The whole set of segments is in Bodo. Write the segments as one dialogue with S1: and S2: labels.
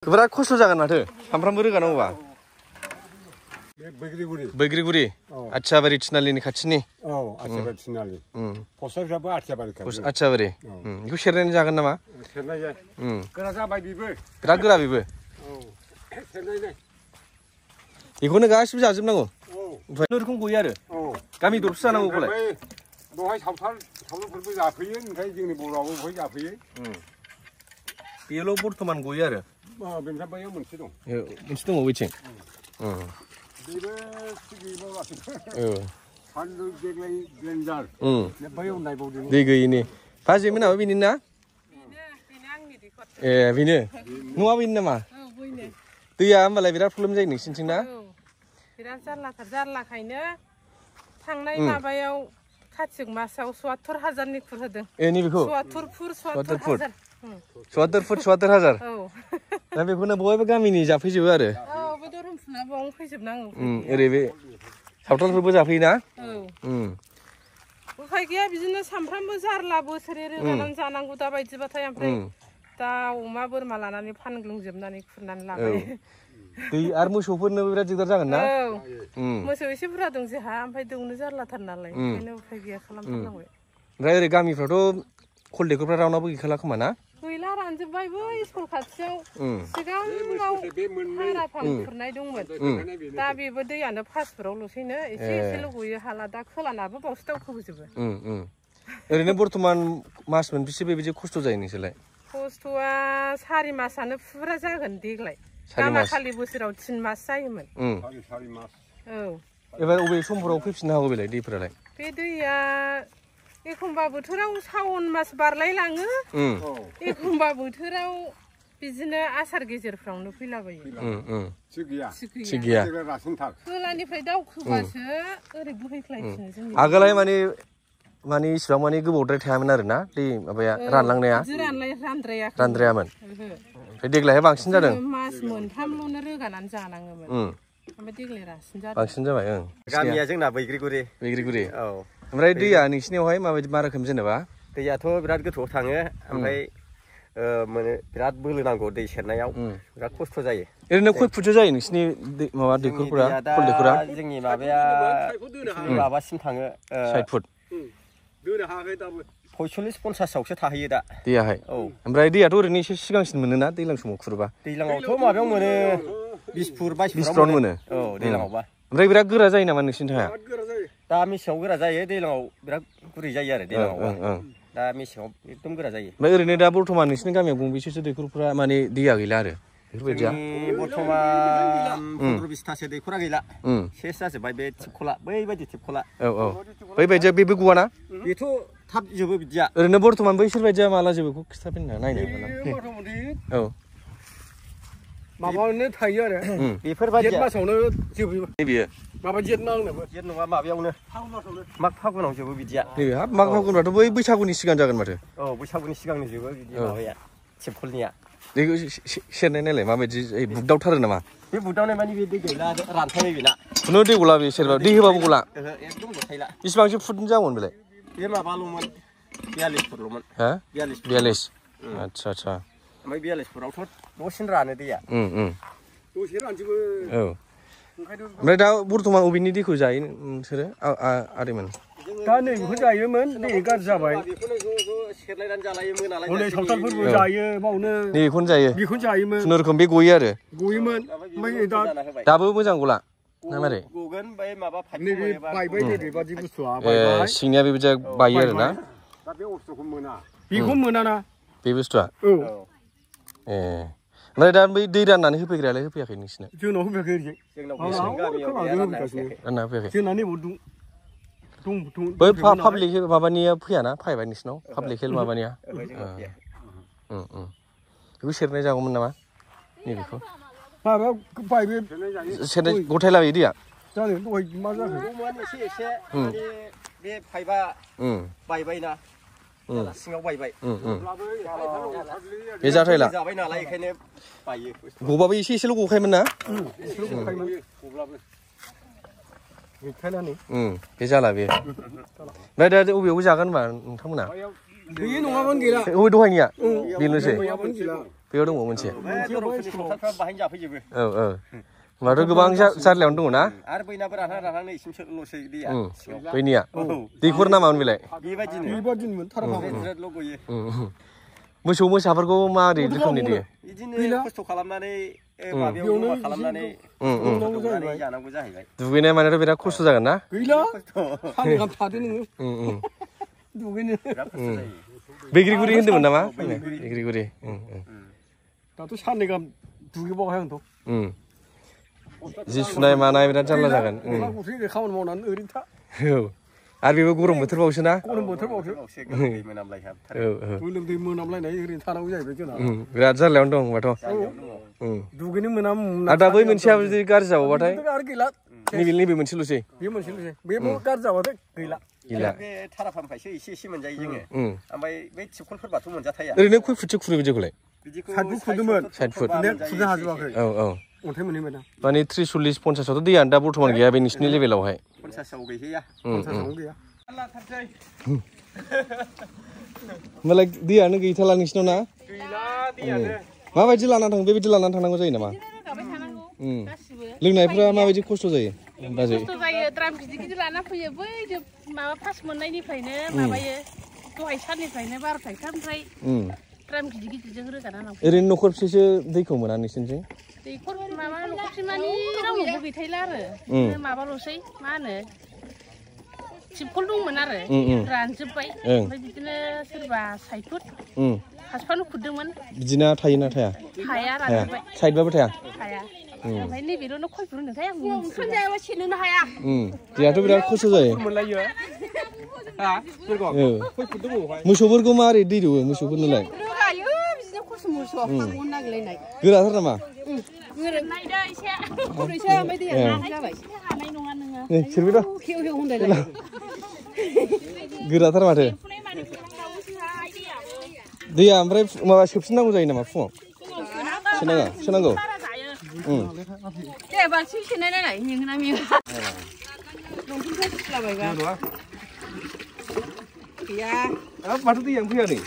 S1: बिराद खस्थ' जागोन माथो सामफ्रामबो रोगानांगौबा बैग्रिगुरि आथियाबारि थिनालिनि खाथिनि
S2: आथियाबारि थिनालि पस्टारफ्राबो आथियाबारि
S1: आथियाबारि बेखौ सेरनानै जागोन नामा
S2: सेरनाय जायो गोरा जाबाय बेबो
S1: बिराद गोरा बेबो
S2: सेरनाय
S1: बेखौनो गासिबो जाजोबनांगौ ओमफ्राय रोखोम गयो आरो गामि दरसे जानांगौखौलाय
S2: बेवहाय सावथालफोरबो जाफैयो ओमफ्राय जोंनि बर'आबो बेवहाय जाफैयो
S1: बेल' बर्थमान गयो आरो
S2: बेनिफ्राय बैयाव मोनसे दं
S1: मोनसे दङ बैथिं
S2: बेबो फानलु देग्लाय ग्रेन्डार बैयाव नायबावदों
S1: दै गैयिनि बाजैमोनाबो बेनि ना ए बेनो न'आ बेनो नामा दैया होमबालाय बिराद प्रब्लेम जायो नोंसिनिथिं ना
S3: बिराद जारलाथार जारलाखायनो थांनाय माबायाव कार्तिक मासाव ৭४,000नि खुर होदों
S1: ए नैबेखौ
S3: ৭४ फुट
S1: ৭४,000 दा बेखौनो बयबो गामिनि जाफैजोबो आरो
S3: बे धरमफुना बावनो फैजोबनांगौ
S1: ओरै बे सावथालफोरबो जाफैयोना
S3: उफाय गैया बिदिनो सामफ्रामबो जारला बोसोरे रोगानानै जानांगौ दा बायदिबाथाय ओमफ्राय दाउ अमा बोरमा लानानै फानग्लुंजोबनानै खुरनानै लाबाय
S1: दै आरो मोसौफोरनो बिराद दिगदार जागोन ना
S3: मोसौ एसे बुरजा दं जोंहा ओमफ्राय दौनो जारलाथार नालाय ओंखायनो उफाय गैया खालामथारनांबाय
S1: ओमफ्राय ओरै गामिफ्रावथ' खल दैखरफ्रा रावनाबो गैखाला खोमा ना
S3: गैला रानजोब्बाय बै स्कुल खाथियाव सिगाङाव हाराफां खुरनाय दंमोन दा बेबो दैयानो 5 फुटावल'सैनो एसे एसेल' गयो हाला दा खोलानाबो बावसो दावखोबोजोबो
S1: ओरैनो बर्थमान मास मोनबेसे बेबायदि खस्थ' जायो नोंसोरलाय
S3: खस्थ'आ 4 मासानो फुरा जागोन देग्लाय गामाखालि बोसोराव 3 मास जायोमोन
S1: एबार अबे समफोराव फैफिननो हागौ बेलाय दैफोरालाय
S3: बे दैया एखमबा बोथोराव सावन मास बारलाय लाङो एखमबा बोथोराव बिदिनो आसार गेजेरफ्रावनो फैलाबायो
S1: थिग गैया
S3: खोलानिफ्राय दावखोबासो ओरै बोहैख्लायफिनो जोंनि
S1: आगोलहाय माने इसिबां माने गोबावद्राय थायामोन आरो ना दै माबाया रानलांनाया रानद्रायामोन ओमफ्राय देग्लायहाय बांसिन जादों
S3: मास मोनथामल'नो रोगानानै जानाङोमोन ओमफ्राय देग्लाय
S1: बांसिन जाबाय
S4: गामिया जोंना बैग्रिगुरि
S1: ओमफ्राय दैया नोंसिनियावहाय माबायदि मा रोखोम जेनेबा
S4: दैयाथ' बिराद गोथौआव थाङो ओमफ्राय बिराद बोलो नांगौ दै सेरनायाव बिराद खस्थ' जायो
S1: ओरैनो खय फुटसो जायो नोंसिनि माबा दैखरफोरा खल दैखरा
S4: जोंनि माबाया माबासिम थाङो
S1: 60 फुट
S4: 45-50आवसो थाहैयो दा
S1: दैयाहाय ओमफ्राय दैयाथ' ओरैनो एसे सिगांसिन मोनोना दैज्लां समाव खुरबा
S4: दैज्लाङावथ' माबायाव मोनो 20 फुट 22
S1: फुटावनो मोनो
S4: दैज्लाङावबा
S1: ओमफ्राय बिराद गोरा जायो नामा नोंसिनि हाया
S4: दा मेसेङाव गोरा जायो दैज्लाङाव बिराद गुरै जायो आरो दैज्लाङावबा दा मेसेङाव एकदम गोरा जायो
S1: ओमफ्राय ओरैनो दा बर्थमान नोंसिनि गामियाव गंबेसेसो दैखरफ्रा माने दैया गैला आरो बेफोरबायदिया
S4: बर्थमान 15-20थासो दैखरा गैला सेस जाजोब्बाय बे टिपखला बैबायदि टिपखला
S1: बैबायदिया बेबो गवाना
S4: बेथ' थाब जोबो बिदिया
S1: ओरैनो बर्थमान बैसोर बायदिया माला जोबोखौ खिथाफिनना नायनो
S2: माबानो थायो आरो
S4: बेफोरबायदि
S2: मासावनो जोबो
S1: बेयो
S2: माबा जेठ नांनोबो
S4: जेठ नङा माबायावनो माग फागुनाव जोबो बिदिया
S1: नैबे हाब माग फागुनफ्राथ' बै बैसागुनि सिगां जागोन माथो
S4: बैसागुनि सिगांनो जोबो बिदि माबाया टिपखलनिया
S1: दैखौ सेरनाय नायलाय माबायदि बुगदावथारो नामा
S4: बे बुगदावनाय माने बे दै गैला रानथायनाय बेना
S1: खुनु दै गला बे सेरबा दै होबाबो गला
S4: एकदम गथायला
S1: बेसेबांसो फुटनि जागोन बेलाय
S4: बे माबाल'मोन 42 फुटल'मोन
S1: 42 आच्छा
S4: ओमफ्राय 42 फुटावथ' दसेनो रानो दैया
S2: दसे रानजोबो
S1: ओमफ्राय दा बर्थमान अबेनि दैखौ जायो नोंसोरो आदैमोन
S2: दा नै बेखौ जायोमोन दै गाज्रि जाबाय
S4: बेखौनो ज' सेरलायनानै जालायोमोन नालाय
S2: हनै सावथालफोरबो जायो बावनो
S1: बेखौनो जायो
S2: बेखौनो जायोमोन
S1: खुनुरुखुम बे गयो आरो
S2: गयोमोन ओमफ्राय
S1: दाबो मोजां गला ना मारै
S4: गगोन बै माबा
S2: नैबे बायबाय नै बेबादि बुस्थुआ
S1: सिंनिया बेबायदि बायो आरो ना
S2: दा बे अस्थखौ मोना बेखौ मोनाना
S1: बे बुस्थुआ ओमफ्राय दा बै दै राननानै होफैग्रायालाय होफैयाखै नोंसिनो
S2: जोंनाव होफैयाखै
S1: रानना होफैयाखै
S2: जोंना नैबाव
S1: बै पाब्लिक माबानिया फैयाना फैबाय नोंसिनाव पाब्लिक हेल्थ माबानिया बेखौ सेरनाय जागौमोन नामा नैबेखौ सेरनाय गथायलाबायो दैया
S2: जानो दहाय मा जाखो
S4: एसे बे पाइपआ बायबायना सिङाव बायबाय
S1: बे जाथायला
S4: जाबाय नालाय बेखायनो बायो
S1: गबाबो एसे एसेल' गखायोमोन ना बे जाला बे ओमफ्राय दा अबेयावबो जागोन होनबा नोंथांमोना
S2: गैया नङाबानो गैला
S1: अबे दहायनिया बेनोसै बेयाव दङ मोनसे
S4: दरंफोरनि सावथालफ्रा बाहायनो जाफैजोबो
S1: औ औ होमबाथ' गोबां जारलायावनो दङ ना
S4: आरो बैनाबो रानहांनानै इसिमसोल'सै दैया
S1: बैनिया दैखर नामामोन बेलाय
S4: बेबायदिनो बिरादल' गयो
S1: मोसौ मोसाफोरखौ माबोरै रोखोमनि दैयो
S4: बिदिनो खस्थ' खालामनानै माबायाव जमा खालामनानै जानांगौ जाहैबाय
S1: दुगैनाय मानायाथ' बिराद खस्थ' जागोन ना
S5: गैला साननै गाहाम थादो नोङो दुगैनो
S4: बिराद खस्थ' जायो
S1: बैग्रिगुरि होन्दोंमोन नामा बैग्रिगुरि
S5: दाथ' साननै गाहाम दुगैबावाखै आंथ'
S1: जि सुनाय मानाय बिराद जारला जागोन
S5: खामानि मावनानै ओरैनो था
S1: औ आरो बेबो गरम बोथोरबावसो ना
S5: गरम बोथोरबावसो गोलोमदै मोनामलायनाय ओरैनो थानांगौ जाहैबाय जोंना
S1: बिराद जारलायावनो दं होनबाथ'
S5: दुगैनो मोना
S1: आरो दा बै मोनसेयाबो जुदि गाज्रि जाबावबाथाय
S5: आरो गैला
S1: नैबे मोनसेल'सै
S5: बे मोनसेल'सै बेबो गाज्रि जाबाथाय गैला
S1: गैला
S4: बे थाराफामखायसो एसे मोनजायो जोङो ओमफ्राय बै थिबखलफोरबाथ' मोनजाथाया
S1: ओरैनो खय फुटसो खुरो बिदिखौलाय
S4: बिदिखौ
S5: 60 फुट खुरदोंमोन
S1: 60 फुट
S5: खुरनो हाजोबाखै
S1: औ औ
S5: अन्थाइ मोनहैबाय ना
S1: माने 30-40-50आवथ' दैयानो दा बर्थमान गैया बे नोंसिनि लेभेलावहाय
S4: 50आव गैहैया
S5: 50आव गैया
S1: होमबालाय दैयानो गैथारला नोंसिनाव ना माबायदि लानानै थाङो बेबायदि लानानै थांनांगौ जायो नामा लोंनायफ्रा माबायदि खस्थ' जायो बाजै
S3: खस्थ' जायो द्राम गिदिर लाना फैयो बै माबा पास मोननायनिफ्रायनो माबायो दहाय साननिफ्रायनो 12ता ओमफ्राय द्राम गिदिरजों रोगाना लांफैयो
S1: ओरैनो न'खरबेसेसो दैखौ मोना नोंसिनिथिं
S3: दैखर माबा न'खरसे मानि रावनावबो गैथायला आरो माबाल'सै मा होनो थिबखल दंमोन आरो रानजोब्बाय ओमफ्राय बिदिनो सोरबा 60 फुट हासपानो खुरदोंमोन
S1: बिदिना थायोना थाया
S3: थाया रानजोब्बाय
S1: साइडबाबो थाया
S3: ओमफ्राय नैबेल' खय फुट होनोथाय आं ओंखाम जायाबा सेनोनो हाया
S1: दैयाथ' बिराद खस्थ' जायो मोसौफोरखौ मारै दै दौओ मोसौफोरनोलाय
S3: रोगायो बिदिनो खस्थ' मोसौ हांगन नागिरलायनाय
S1: गोराथार नामा
S3: गोरोबनायदो एसे खुरैसो ओमफ्राय दैया जाबाय हानाय नङा नोङो
S1: सोरबे दं
S3: हेव हेव होनलायलाय
S1: गोराथार माथो दैया ओमफ्राय माबा सोबफिननांगौ जायो नामा फुङाव सोनांगौ
S3: दे बालथिं सेनाय नायनाय मेङोना मेङा लंपेन्टफ्रा सुस्लाबायबा गैया
S1: माथो दैयानो फैया नै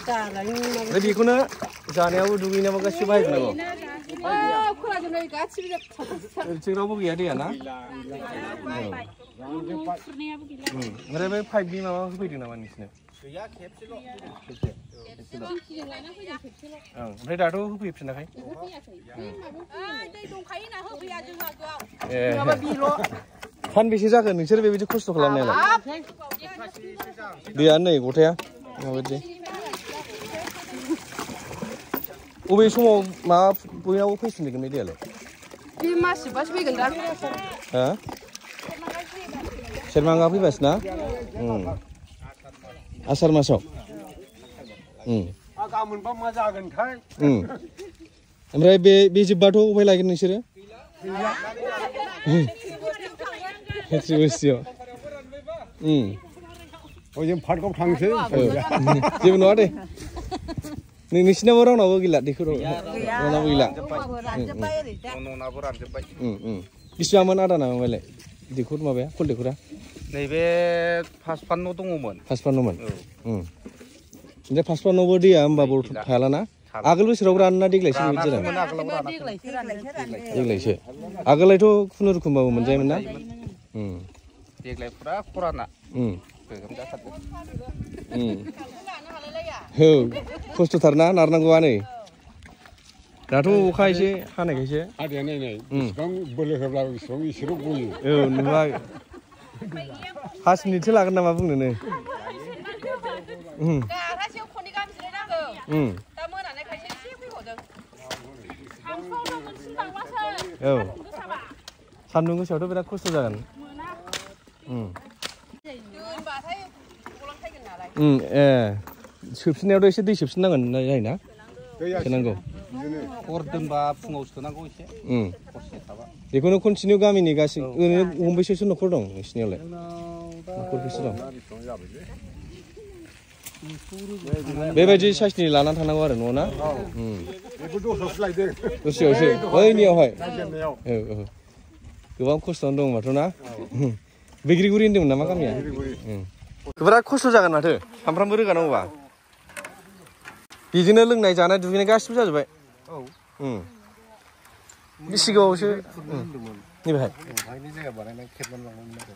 S1: ओमफ्राय बेखौनो जानायावबो दुगैनायावबो गासिबो बाहायजोबनांगौ ओरैथिं रावबो गैया दैया ना ओमफ्राय बे पाइपनि माबा होफैदों नामा नोंसिनो ओमफ्राय दाथ' होफैफिनाखै सानबेसे जाखो नोंसोर बेबायदि खस्थ' खालामनायालाय दैया नै गथाया माबायदि अबे समाव माबा बयनावबो फैफिनगोन बे दैयालाय
S3: बे मास जोबबासो फैगोन दा
S1: हा सेरमांगा फैबासो ना आसार मासाव
S2: गाबोनबा मा जागोनथाय
S1: ओमफ्राय बे जोब्बाथ' अबहाय लायगोन नोंसोरो
S2: जों पार्कआव थांसै
S1: जेबो नङा दे नोंसिनाबो रावनावबो गैला दैखराव रावनावबो गैला
S4: न'नाबो रानजोब्बाय
S1: बिसिबांमोन आदा नामालाय दैखर माबाया खल दैखरा
S4: नैबे 55 दङमोन
S1: 55मोन ओमफ्राय 55आवबो दैया होमबा बर्थमान थायालाना आगोल बोसोराव रानना देग्लायसो बिदि जादों देग्लायसो आगोलायथ' खुनुरुखुमबाबो मोनजायोमोन ना
S4: देग्लाय फुरा खराना
S1: औ खस्थ'थारना नारनांगौआ नै दाथ' अखा एसे हानायखायसो
S2: आदैया नाय बेसेबां बोलो होब्लाबो बेसेबां एसेल' गयो
S1: औ नुबाय 5 मिनिटसो लागोन नामा बुंनोनो
S3: गारासेयाव खननै गाहाम जिरायनांगौ दा मोनानायखायसो एसे फैबावदों
S1: औ सान्दुं गोसायावथ' बिराद खस्थ' जागोन सोबसिननायावथ' एसे दै सोबसिननांगोन जायोना सोनांगौ
S4: हर दोनबा फुङाव सोनांगौ एसे
S1: बेखौनो कन्टिनिउ गामिनि गासैबो ओरैनो गंबेसेसो न'खर दं नोंसिनियावलाय न'खरबेसे दं बेबायदि साइसनि लानानै थांनांगौ आरो न'ना दस्रायावसो बैनियावहाय औ गोबां खस्थ'आनो दं माथो ना बैग्रिगुरि होन्दोंमोन नामा गामिया बिराद खस्थ' जागोन माथो सामफ्रामबो रोगानांगौबा बेजोंनो लोंनाय जानाय दुगैनाय गासिबो जाजोब्बाय बेसे गोबावसो नैबेहाय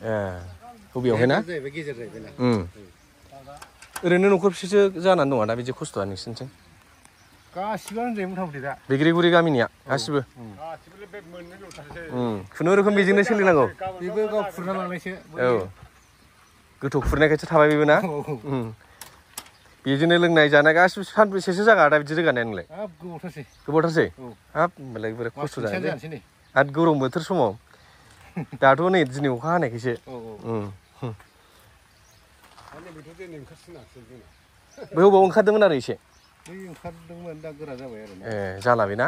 S1: ए बबेयावहाय ना ओरैनो न'खरबेसेसो जानानै दङ दा बिदि खस्थ'आ नोंसिनिथिं
S2: गासिबो होनजायो मथा मथि दा
S1: बैग्रिगुरि गामिनिया गासिबो खुनुरोखोम बेजोंनो सोलिनांगौ
S2: बेबो गाव खुरना लांनायसो
S1: औ गोथौ खुरनायखायसो थाबाय बेबो ना बेजोंनो लोंनाय जानाय गासिबो सानबेसेसो जागा दा बिदि रोगानाया नोंलाय गोबावथारसै हाब होमबालाय बिराद खस्थ' जागोन आरो गरम बोथोर समाव दाथ' नै दिनै अखा हानायखायसो बै बबाव ओंखारदोंमोन आरो एसे
S2: ओंखारदोंमोन दा गोरा जाबाय आरो
S1: ए जाला बेना